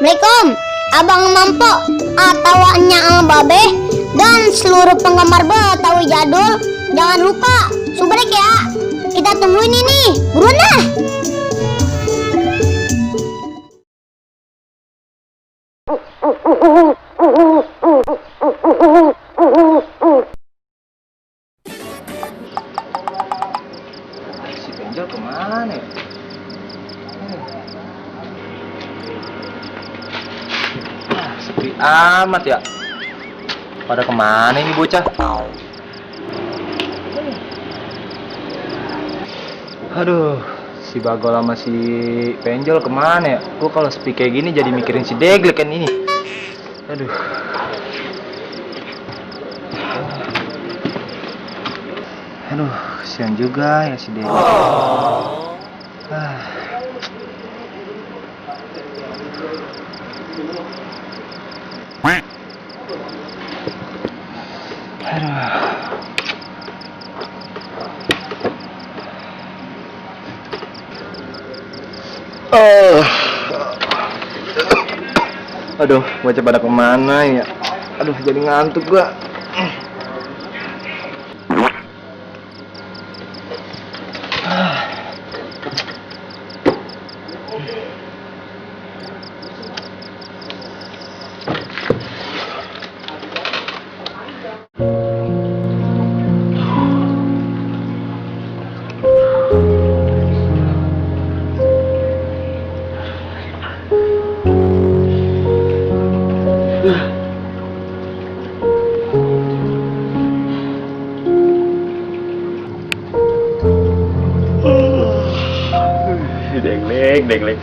Assalamualaikum, Abang Mampo atau Nya Babe dan seluruh penggemar Betawi jadul. Jangan lupa subrek ya. Kita tungguin ini, buruan dah. Si Penjol kemana ya? Sepi amat ya. Pada kemana ini bocah? Aduh, si Bagol sama si Penjol kemana ya? Gua kalau sepi kayak gini jadi mikirin si Deglek kan ini. Aduh. Aduh, kasihan juga ya si Deglek. Aduh, bocah pada kemana ya? Aduh, jadi ngantuk gua. Deglek.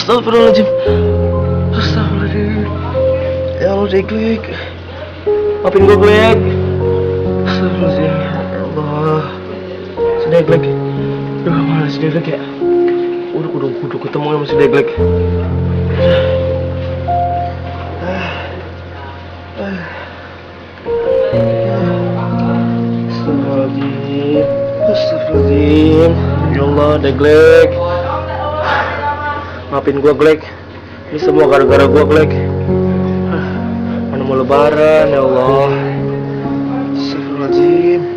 Astagfirullahaladzim. Astagfirullahaladzim. Ya Allah, Glek. Maafin gue, Glek. Astagfirullahaladzim. Ya Allah. Si Glek. Duh, mana si Glek ya? Udah ketemu sama si Glek. Astagfirullahaladzim. Astagfirullahaladzim. Ya Allah, Glek. Maafin gua, Glek. Ini semua gara-gara gua, Glek. Mana mau lebaran, ya Allah. Astagfirullahaladzim.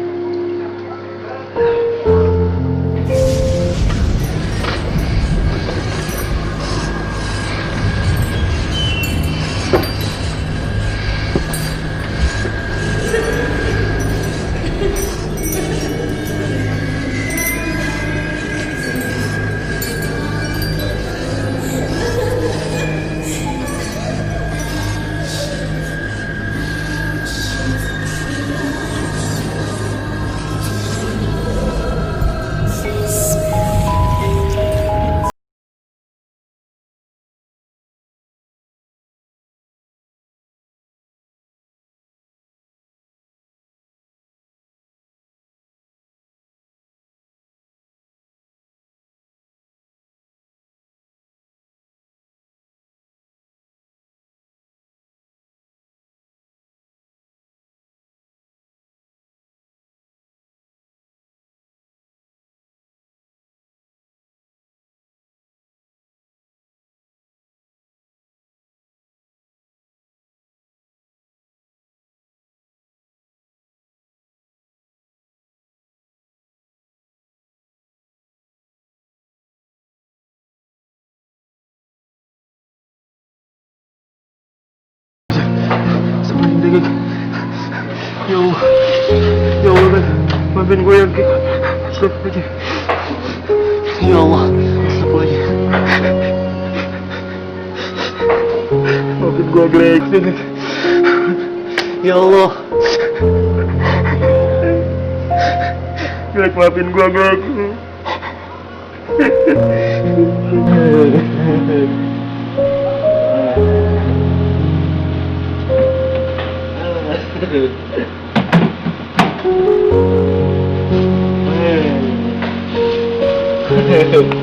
Glek. Ya Allah. Ya Allah, Glek. Maafin gue ya, Glek. Astagfirullahaladzim. Ya Allah. Astagfirullahaladzim. Maafin gue, Glek. Ya Allah. Glek, maafin gue, Glek. Hehehe